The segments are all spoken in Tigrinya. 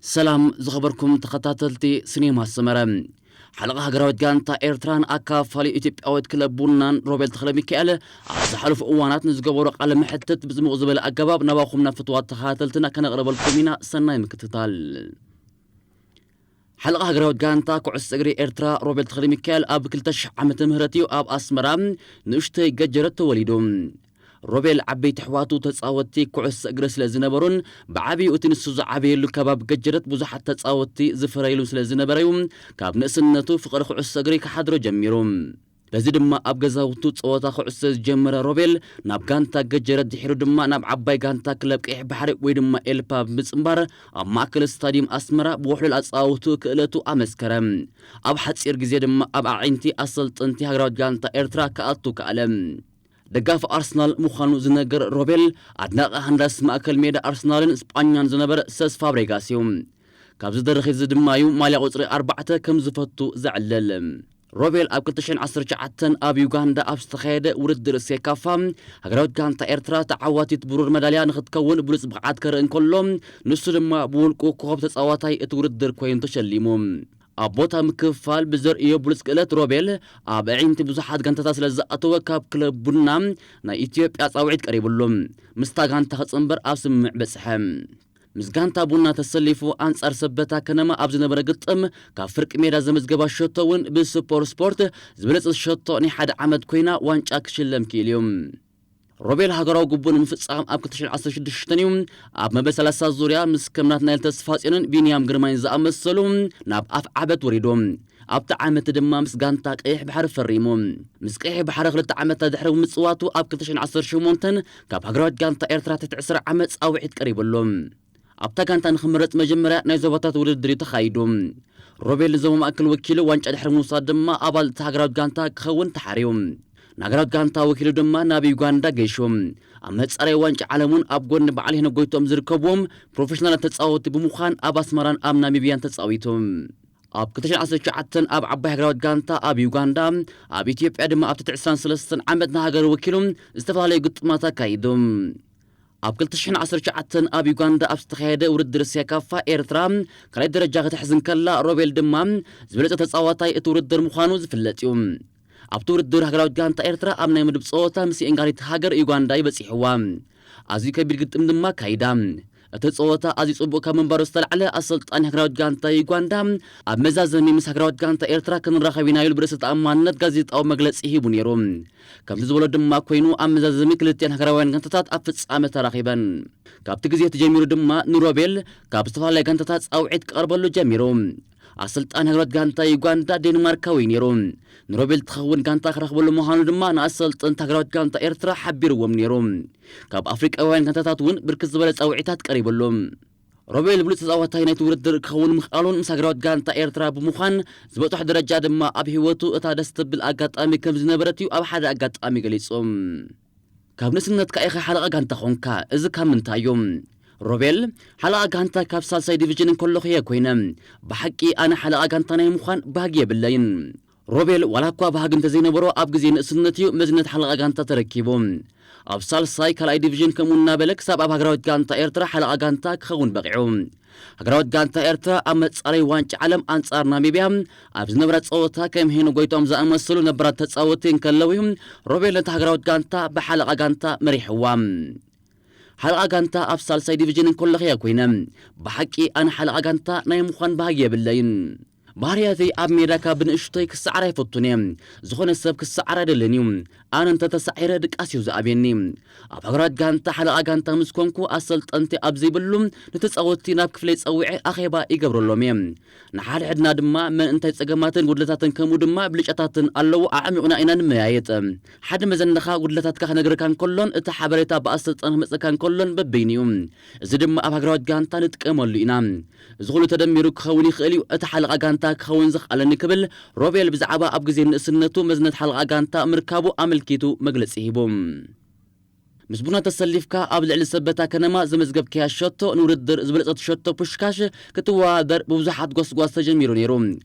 ሰላም ዝኸበርኩም ተኸታተልቲ ሲኔማ ሰመረ። ሓለቓ ሃገራዊት ጋንታ ኤርትራን ኣካፋሊ ኢትዮጵያዊት ክለብ ቡናን ሮቤል ተኽለሚካኤል ኣብ ዝሓለፉ እዋናት ንዝገበሮ ቃለ መሕትት ብዝሙቕ ዝበለ ኣገባብ ናባኹም ናብ ፍትዋት ተኸታተልትና ከነቕርበልኩም ኢና። ሰናይ ምክትታል። ሓለቓ ሃገራዊት ጋንታ ኩዕሶ እግሪ ኤርትራ ሮቤል ተኽለሚካኤል ኣብ ክልተ ሽሕ ዓመተ ምህረት እዩ ኣብ ኣስመራ ንእሽተይ ገጀረት ተወሊዱ። ሮቤል ዓበይቲ ኣሕዋቱ ተጻወትቲ ኩዕሶ እግሪ ስለ ዝነበሩን ብዓቢኡ እቲ ንሱ ዝዓበየሉ ከባቢ ገጀረት ብዙሓት ተጻወትቲ ዝፈረይሉን ስለ ዝነበረዩ ካብ ንእስነቱ ፍቕሪ ኩዕሶ እግሪ ክሓድሮ ጀሚሩ። በዚ ድማ ኣብ ገዛውቱ ጸወታ ኩዕሶ ዝጀመረ ሮቤል ናብ ጋንታ ገጀረት ድሒሩ ድማ ናብ ዓባይ ጋንታ ክለብ ቀይሕ ባሕሪ ወይ ድማ ኤልፓ ብምጽንባር ኣብ ማእከል ስታዲየም ኣስመራ ብውሕሉል ኣጻውቱ ክእለቱ ኣመስከረ። ኣብ ሓጺር ግዜ ድማ ኣብ ኣዒንቲ ኣሰልጠንቲ ሃገራዊት ጋንታ ኤርትራ ክኣቱ ከኣለ። ደጋፊ ኣርሰናል ምዃኑ ዝነገር ሮቤል ኣድናቂ ሃንዳስ ማእከል ሜዳ ኣርሰናልን ስጳኛን ዝነበረ ሰስ ፋብሬጋስ እዩ። ካብዚ ደረኺ እዚ ድማ እዩ ማልያ ቁጽሪ ኣርባዕተ ከም ዝፈቱ ዘዕልል። ሮቤል ኣብ ክልተ ሽሕን ዓሰርተ ትሽዓተን ኣብ ዩጋንዳ ኣብ ዝተኻየደ ውድድር ሴካፋ ሃገራዊት ጋንታ ኤርትራ ተዓዋቲት ብሩር መዳልያ ንኽትከውን ብሉጽ ብቕዓት ከርኢ እንከሎ፣ ንሱ ድማ ብውልቁ ኮኸብ ተጻዋታይ እቲ ውድድር ኮይኑ ተሸሊሙ። ኣብ ቦታ ምክፍፋል ብዘርእዮ ብሉጽ ክእለት ሮቤል ኣብ ኣዒንቲ ብዙሓት ጋንታታት ስለ ዝኣተወ ካብ ክለብ ቡና ናይ ኢትዮጵያ ጻውዒት ቀሪብሉ ምስታ ጋንታ ክጽንበር ኣብ ስምምዕ በጽሐ። ምስ ጋንታ ቡና ተሰሊፉ ኣንጻር ሰበታ ከነማ ኣብ ዝነበረ ግጥም ካብ ፍርቂ ሜዳ ዘመዝገባ ሸቶ እውን ብስፖር ስፖርት ዝበለጸት ሸቶ ናይ ሓደ ዓመት ኮይና ዋንጫ ክሽለም ክኢሉ እዩ። ሮቤል ሃገራዊ ግቡእ ንምፍጻም ኣብ ክልተ ሽሕን ዓሰርተ ሽዱሽተን እዩ ኣብ መበል ሰላሳ ዙርያ ምስ ከም ናትናኤል ተስፋጽዮንን ቢንያም ግርማይን ዝኣመሰሉ ናብ ኣፍ ዓበት ወሪዱ። ኣብቲ ዓመት ድማ ምስ ጋንታ ቀይሕ ባሕሪ ፈሪሙ። ምስ ቀይሕ ባሕሪ ክልተ ዓመታት ድሕሪ ምጽዋቱ ኣብ ክልተ ሽሕን ዓሰርተ ሸሞንተን ካብ ሃገራዊት ጋንታ ኤርትራ ትሕቲ ዕስራ ዓመት ጻውዒት ቀሪብሉ። ኣብታ ጋንታ ንኽምረጽ መጀመርያ ናይ ዞባታት ውድድር እዩ ተኻይዱ። ሮቤል ንዞባ ማእከል ወኪሉ ዋንጫ ድሕሪ ምውሳድ ድማ ኣባል እታ ሃገራዊት ጋንታ ክኸውን ተሓርዩ። ንሃገራዊት ጋንታ ወኪሉ ድማ ናብ ዩጋንዳ ገይሹ። ኣብ መጻረይ ዋንጫ ዓለም እውን ኣብ ጎኒ በዓል ሄኖክ ጎይትኦም ዝርከብዎም ፕሮፌሽናላት ተጻወትቲ ብምዃን ኣብ ኣስመራን ኣብ ናሚብያን ተጻዊቱ። ኣብ ክልተ ሽሕን ዓሰርተ ትሽዓተን ኣብ ዓባይ ሃገራዊት ጋንታ ኣብ ዩጋንዳ፣ ኣብ ኢትዮጵያ ድማ ኣብ ትሕቲ ዕስራን ሰለስተን ዓመት ንሃገሩ ወኪሉ ዝተፈላለዩ ግጥማት ኣካይዱ። ኣብ ክልተ ሽሕን ዓሰርተ ትሽዓተን ኣብ ዩጋንዳ ኣብ ዝተኻየደ ውድድር ሴካፋ ኤርትራ ካልኣይ ደረጃ ክትሕዝ እንከላ ሮቤል ድማ ዝበለጸ ተጻዋታይ እቲ ውድድር ምዃኑ ዝፍለጥ እዩ። ኣብቲ ውድድር ሃገራዊት ጋንታ ኤርትራ ኣብ ናይ ምድብ ጸወታ ምስ የእንጋሪት ሃገር ዩጋንዳ ይበጺሕዋ። ኣዝዩ ከቢድ ግጥም ድማ ኣካይዳ። እቲ ጸወታ ኣዝዩ ጽቡቕ ካብ ምንባሩ ዝተላዕለ ኣሰልጣኒ ሃገራዊት ጋንታ ዩጋንዳ ኣብ መዛዘሚ ምስ ሃገራዊት ጋንታ ኤርትራ ክንራኸብ ኢና ኢሉ ብርእሰ ተኣማንነት ጋዜጣዊ መግለጺ ሂቡ ነይሩ። ከምቲ ዝበሎ ድማ ኮይኑ ኣብ መዛዘሚ ክልቲኣን ሃገራውያን ጋንታታት ኣብ ፍጻመ ተራኺበን። ካብቲ ግዜ እቲ ጀሚሩ ድማ ንሮቤል ካብ ዝተፈላለያ ጋንታታት ጻውዒት ክቐርበሉ ጀሚሩ። ኣሰልጣኒ ሃገራዊት ጋንታ ዩጋንዳ ዴንማርካዊ ነይሩ። ንሮቤል ትኸውን ጋንታ ክረኽበሉ ምዃኑ ድማ ንኣሰልጠንቲ ሃገራዊት ጋንታ ኤርትራ ሓቢርዎም ነይሩ። ካብ ኣፍሪቃውያን ጋንታታት እውን ብርክት ዝበለ ጻውዒታት ቀሪበሉ። ሮቤል ብሉጽ ተጻዋታይ ናይቲ ውድድር ክኸውን ምኽኣሉን ምስ ሃገራዊት ጋንታ ኤርትራ ብምዃን ዝበጽሖ ደረጃ ድማ ኣብ ህይወቱ እታ ደስ ትብል ኣጋጣሚ ከም ዝነበረት እዩ ኣብ ሓደ ኣጋጣሚ ገሊጹ። ካብ ንእስነትካ ኢኻ ሓለቓ ጋንታ ኾንካ፣ እዚ ካብ ምንታይ እዩ? ሮቤል፣ ሓለቓ ጋንታ ካብ ሳልሳይ ዲቪዥን እንከለኹ እየ ኮይነ። ብሓቂ ኣነ ሓለቓ ጋንታ ናይ ምዃን ባህጊ የብለይን። ሮቤል ዋላ እኳ ባህጊ እንተዘይነበሮ ኣብ ግዜ ንእስነት እዩ መዝነት ሓለቓ ጋንታ ተረኪቡ። ኣብ ሳልሳይ ካልኣይ ዲቪዥን ከምኡ እናበለ ክሳብ ኣብ ሃገራዊት ጋንታ ኤርትራ ሓለቓ ጋንታ ክኸውን በቒዑ። ሃገራዊት ጋንታ ኤርትራ ኣብ መጻረይ ዋንጫ ዓለም ኣንጻር ናሚብያ ኣብ ዝነበራ ጸወታ ከም ሄኖ ጎይቶም ዝኣመሰሉ ነባራት ተጻወትቲ እንከለዉ እዩ ሮቤል ነታ ሃገራዊት ጋንታ ብሓለቓ ጋንታ መሪሕዋ። ሓለቓ ጋንታ ኣብ ሳልሳይ ዲቪዥን እንከለኹ እየ ኮይነ። ብሓቂ ኣነ ሓለቓ ጋንታ ናይ ምዃን ባህጊ የብለይን። ባህርያተይ ኣብ ሜዳ ካብ ብንእሽቶይ ክሰዓር ኣይፈቱን እየ። ዝኾነ ሰብ ክሰዓር ኣይደልን እዩ። ኣነ እንተተሳዒረ ድቃስ እዩ ዝኣብየኒ። ኣብ ሃገራዊት ጋንታ ሓለቓ ጋንታ ምስ ኮንኩ ኣሰልጠንቲ ኣብ ዘይብሉ ንተጻወትቲ ናብ ክፍለይ ጸዊዐ ኣኼባ ይገብረሎም እየ። ንሓድሕድና ድማ መን እንታይ ጸገማትን ጉድለታትን ከምኡ ድማ ብልጫታትን ኣለዉ ኣዕሚቑና ኢና ንመያየጥ። ሓደ መዘንኻ ጉድለታትካ ክነግረካ እንከሎን እቲ ሓበሬታ ብኣሰልጠን ክመጸካ እንከሎን በበይኑ እዩ። እዚ ድማ ኣብ ሃገራዊት ጋንታ ንጥቀመሉ ኢና። እዚ ኩሉ ተደሚሩ ክኸውን ይኽእል እዩ እቲ ሓለቓ ጋንታ ክኸውን ዝኽኣለኒ ክብል ሮቤል ብዛዕባ ኣብ ግዜ ንእስነቱ መዝነት ሓለቓ ጋንታ ምርካቡ ኣመልኪቱ መግለጺ ሂቡ። ምስ ቡና ተሰሊፍካ ኣብ ልዕሊ ሰበታ ከነማ ዘመዝገብካያ ሸቶ ንውድድር ዝበለጸት ሸቶ ፑሽካሽ ክትወዳደር ብብዙሓት ጎስጓስ ተጀሚሩ ነይሩ።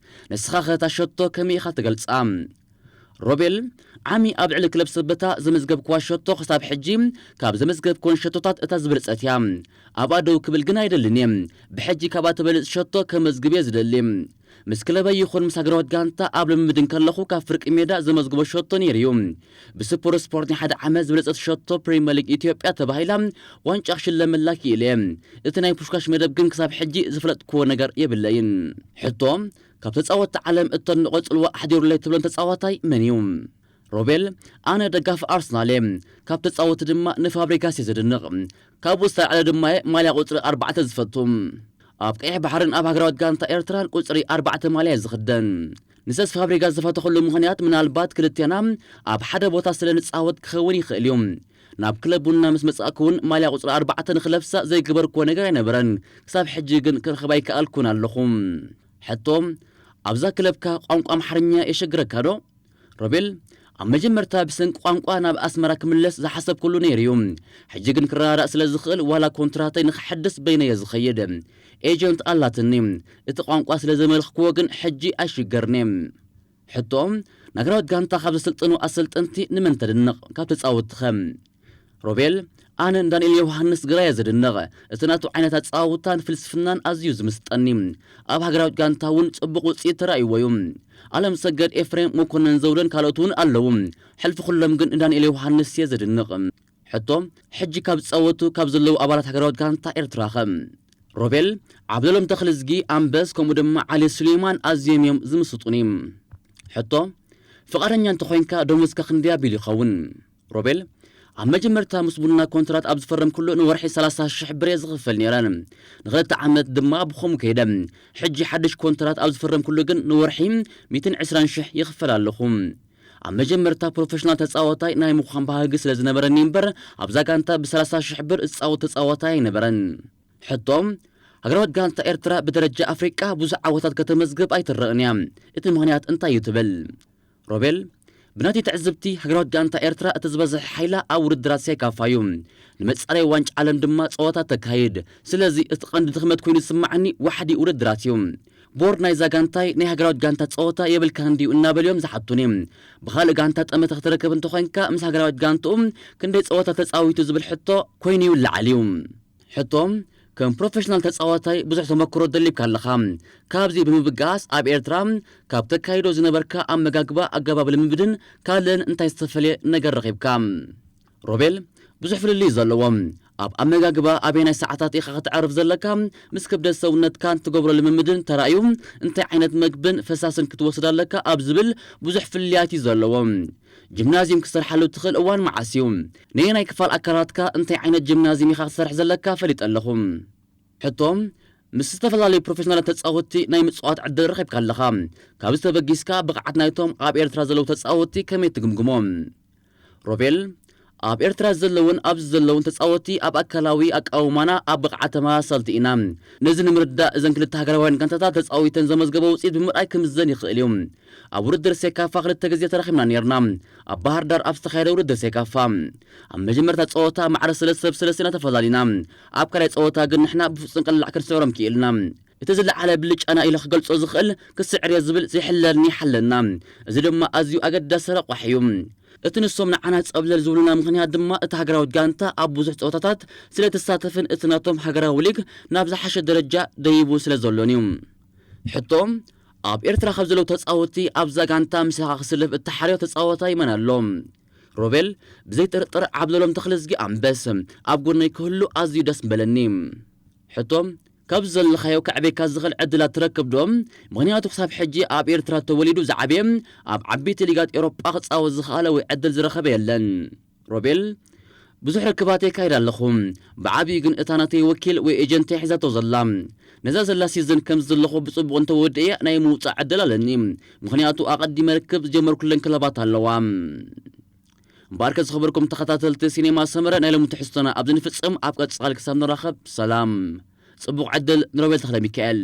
ንስኻ ከ እታ ሸቶ ከመይ ኢኻ ትገልጻ? ሮቤል፣ ዓሚ ኣብ ልዕሊ ክለብ ሰበታ ዘመዝገብክዋ ሸቶ ክሳብ ሕጂ ካብ ዘመዝገብክወን ሸቶታት እታ ዝበለጸት እያ። ኣብኣ ደው ክብል ግን ኣይደልን እየ። ብሕጂ ካብኣ ትበልጽ ሸቶ ከመዝግብ እየ ዝደሊ። ምስ ክለበይ ይኹን ምስ ሃገራዊት ጋንታ ኣብ ልምምድ እንከለኹ ካብ ፍርቂ ሜዳ ዘመዝግቦ ሸቶ ነይሩ እዩ። ብስፖርት ስፖርት ናይ ሓደ ዓመት ዝበለጸት ሸቶ ፕሪምየር ሊግ ኢትዮጵያ ተባሂላ ዋንጫ ክሽለመላ ክኢለ እየ። እቲ ናይ ፑሽካሽ መደብ ግን ክሳብ ሕጂ ዝፈለጥክዎ ነገር የብለይን። ሕቶ፣ ካብ ተጻወትቲ ዓለም እተድንቖ ጽልዋ ኣሕዲሩለይ ትብሎም ተጻዋታይ መን እዩ? ሮቤል፣ ኣነ ደጋፊ ኣርሰናል እየ። ካብ ተጻወትቲ ድማ ንፋብሪጋስ እየ ዘድንቕ። ካብኡ ዝተላዕለ ድማ እየ ማልያ ቁጽሪ ኣርባዕተ ዝፈቱ። ኣብ ቀይሕ ባሕርን ኣብ ሃገራዊት ጋንታ ኤርትራን ቁጽሪ ኣርባዕተ ማልያ እየ ዝኽደን። ንሰስ ፋብሪጋስ ዝፈተኹሉ ምኽንያት ምናልባት ክልቴና ኣብ ሓደ ቦታ ስለ ንጻወት ክኸውን ይኽእል እዩ። ናብ ክለብ ቡና ምስ መጻእኩ እውን ማልያ ቁጽሪ ኣርባዕተ ንኽለብሳ ዘይገበርክዎ ነገር ኣይነበረን። ክሳብ ሕጂ ግን ክረኽባ ኣይከኣልኩን ኣለኹ። ሕቶ፣ ኣብዛ ክለብካ ቋንቋ ኣምሓርኛ የሸግረካ ዶ? ሮቤል፣ ኣብ መጀመርታ ብሰንኪ ቋንቋ ናብ ኣስመራ ክምለስ ዝሓሰብኩሉ ነይሩ እዩ። ሕጂ ግን ክረዳዳእ ስለ ዝኽእል ዋላ ኮንትራተይ ንኽሐድስ በይነየ ዝኸይድ ኤጀንት ኣላትኒ። እቲ ቋንቋ ስለ ዘመልኽክዎ ግን ሕጂ ኣይሽገርኒ። ሕቶ፣ ንሃገራዊት ጋንታ ካብ ዘሰልጠኑ ኣሰልጠንቲ ንመን ተድንቕ ካብ ተጻወትትኸ? ሮቤል፣ ኣነ ንዳንኤል ዮሃንስ ግራየ ዘድንቕ። እቲ ናቱ ዓይነት ኣጻዋውታን ፍልስፍናን ኣዝዩ ዝምስጠኒ። ኣብ ሃገራዊት ጋንታ እውን ጽቡቕ ውጽኢት ተራእይዎ እዩ። ኣለም ሰገድ፣ ኤፍሬም፣ መኮነን ዘውደን ካልኦት እውን ኣለዉ። ሕልፊ ኩሎም ግን ንዳንኤል ዮሃንስ እየ ዘድንቕ። ሕቶ፣ ሕጂ ካብ ዝጻወቱ ካብ ዘለዉ ኣባላት ሃገራዊት ጋንታ ኤርትራኸ? ሮቤል፣ ዓብደሎም ተኽልዝጊ፣ ኣንበስ፣ ከምኡ ድማ ዓሊ ሱሌማን ኣዝዮም እዮም ዝምስጡኒ። ሕቶ፣ ፍቓደኛ እንተኾይንካ ደሞዝካ ክንደይ ኣቢሉ ይኸውን? ሮቤል፣ ኣብ መጀመርታ ምስ ቡና ኮንትራት ኣብ ዝፈረምኩሉ ንወርሒ ሰላሳ ሽሕ ብር እየ ዝኽፈል ነይረ። ንኽልተ ዓመት ድማ ብኸምኡ ከይደ። ሕጂ ሓድሽ ኮንትራት ኣብ ዝፈረምኩሉ ግን ንወርሒ ሚእትን ዕስራን ሽሕ ይኽፈል ኣለኹ። ኣብ መጀመርታ ፕሮፌሽናል ተጻዋታይ ናይ ምዃን ባህጊ ስለ ዝነበረኒ እምበር ኣብዛ ጋንታ ብሰላሳ ሽሕ ብር ዝጻወት ተጻዋታይ ኣይነበረን። ሕቶ፣ ሃገራዊት ጋንታ ኤርትራ ብደረጃ ኣፍሪቃ ብዙሕ ዓወታት ከተመዝግብ ኣይትረእን እያ። እቲ ምኽንያት እንታይ እዩ ትብል? ሮቤል፣ ብናተይ ትዕዝብቲ ሃገራዊት ጋንታ ኤርትራ እቲ ዝበዝሐ ሓይላ ኣብ ውድድራት ሴካፋ እዩ። ንመጻረይ ዋንጫ ዓለም ድማ ጸወታ ተካይድ። ስለዚ እቲ ቀንዲ ድኽመት ኮይኑ ዝስማዓኒ ዋሕዲ ውድድራት እዩ። ቦርድ ናይዛ ጋንታይ ናይ ሃገራዊት ጋንታ ጸወታ የብልካን ድዩ እናበሉ እዮም ዝሓቱኒ። ብኻልእ ጋንታ ጠመተ ክትረክብ እንተኾይንካ ምስ ሃገራዊት ጋንትኡ ክንደይ ጸወታ ተጻዊቱ ዝብል ሕቶ ኮይኑ ይውላዓል እዩ። ሕቶ፣ ከም ፕሮፌሽናል ተጻዋታይ ብዙሕ ተመክሮ ደሊብካ ኣለኻ። ካብዚ ብምብጋስ ኣብ ኤርትራ ካብ ተካይዶ ዝነበርካ ኣመጋግባ ኣገባብ ልምምድን ካልእን እንታይ ዝተፈልየ ነገር ረኺብካ? ሮቤል፣ ብዙሕ ፍልልይ ዘለዎም። ኣብ ኣመጋግባ ኣበየናይ ሰዓታት ኢኻ ከተዕርፍ ዘለካ፣ ምስ ክብደት ሰውነትካን ትገብሮ ልምምድን ተራእዩ እንታይ ዓይነት መግብን ፈሳስን ክትወስድ ኣለካ ኣብ ዝብል ብዙሕ ፍልልያት እዩ ዘለዎ። ጂምናዝዩም ክትሰርሓሉ ትኽእል እዋን መዓስ እዩ? ነየናይ ክፋል ኣካላትካ እንታይ ዓይነት ጂምናዝዩም ኢኻ ክትሰርሕ ዘለካ ፈሊጠ ኣለኹ። ሕቶ፣ ምስ ዝተፈላለዩ ፕሮፌሽናላት ተጻወትቲ ናይ ምጽዋት ዕድል ረኺብካ ኣለኻ። ካብዚ ተበጊስካ ብቕዓት ናይቶም ኣብ ኤርትራ ዘለዉ ተጻወትቲ ከመይ ትግምግሞ? ሮቤል፣ ኣብ ኤርትራ ዘለውን ኣብዚ ዘለውን ተጻወትቲ ኣብ ኣካላዊ ኣቃውማና ኣብ ብቕዓት ተመሳሰልቲ ኢና። ነዚ ንምርዳእ እዘን ክልተ ሃገራውያን ጋንታታት ተጻዊተን ዘመዝገበ ውጽኢት ብምርኣይ ክምዘን ይኽእል እዩ። ኣብ ውድድር ሴካፋ ክልተ ግዜ ተረኺብና ነይርና። ኣብ ባህር ዳር ኣብ ዝተኻየደ ውድድር ሴካፋ ኣብ መጀመርታ ጸወታ ማዕረ ሰለስተ ብ ሰለስተ ኢና ተፈላሊና። ኣብ ካልኣይ ጸወታ ግን ንሕና ብፍጹም ቅልዕ ክንስዕሮም ክኢልና። እቲ ዝለዓለ ብልጫና ኢለ ክገልጾ ዝኽእል ክስዕር እየ ዝብል ዘይሕለልኒ ይሓለና። እዚ ድማ ኣዝዩ ኣገዳሲ ረቋሒ እዩ። እቲ ንሶም ንዓና ጸብለል ዝብሉና ምኽንያት ድማ እቲ ሃገራዊት ጋንታ ኣብ ብዙሕ ጸወታታት ስለ ትሳተፍን እቲ ናቶም ሃገራዊ ሊግ ናብ ዝሓሸ ደረጃ ደይቡ ስለ ዘሎን እዩ። ሕቶ፣ ኣብ ኤርትራ ካብ ዘለዉ ተጻወትቲ ኣብዛ ጋንታ ምሳኻ ክስለፍ እተሓርዮ ተጻዋታይ መን ኣሎ? ሮቤል፣ ብዘይ ጥርጥር ዓብደሎም ተኽለዝጊ ኣንበስ ኣብ ጎነይ ክህሉ ኣዝዩ ደስ ምበለኒ። ሕቶ፣ ካብዚ ዘለኻዮ ከዕቤካ ዝኽእል ዕድላት ትረክብ ዶ? ምኽንያቱ ክሳብ ሕጂ ኣብ ኤርትራ ተወሊዱ ዝዓበየ ኣብ ዓበይቲ ሊጋት ኤውሮጳ ክጻወት ዝኸኣለ ወይ ዕድል ዝረኸበ የለን። ሮቤል፣ ብዙሕ ርክባት የካይድ ኣለኹ። ብዓብዩ ግን እታ ናተይ ወኪል ወይ ኤጀንተይ ሒዛቶ ዘላ። ነዛ ዘላ ሲዝን ከምዚ ዘለኹ ብጽቡቕ እንተወድእያ ናይ ምውጻእ ዕድል ኣለኒ። ምኽንያቱ ኣቐዲመ ርክብ ዝጀመርኩለን ክለባት ኣለዋ። እምበኣርከ ዝኸበርኩም ተኸታተልቲ ሲኔማ ሰመረ ናይ ሎሚ ትሕዝቶና ኣብዚ ንፍጽም። ኣብ ቀጻሊ ክሳብ ንራኸብ ሰላም። ጽቡቕ ዕድል ንሮቤል ተኽለ ሚካኤል።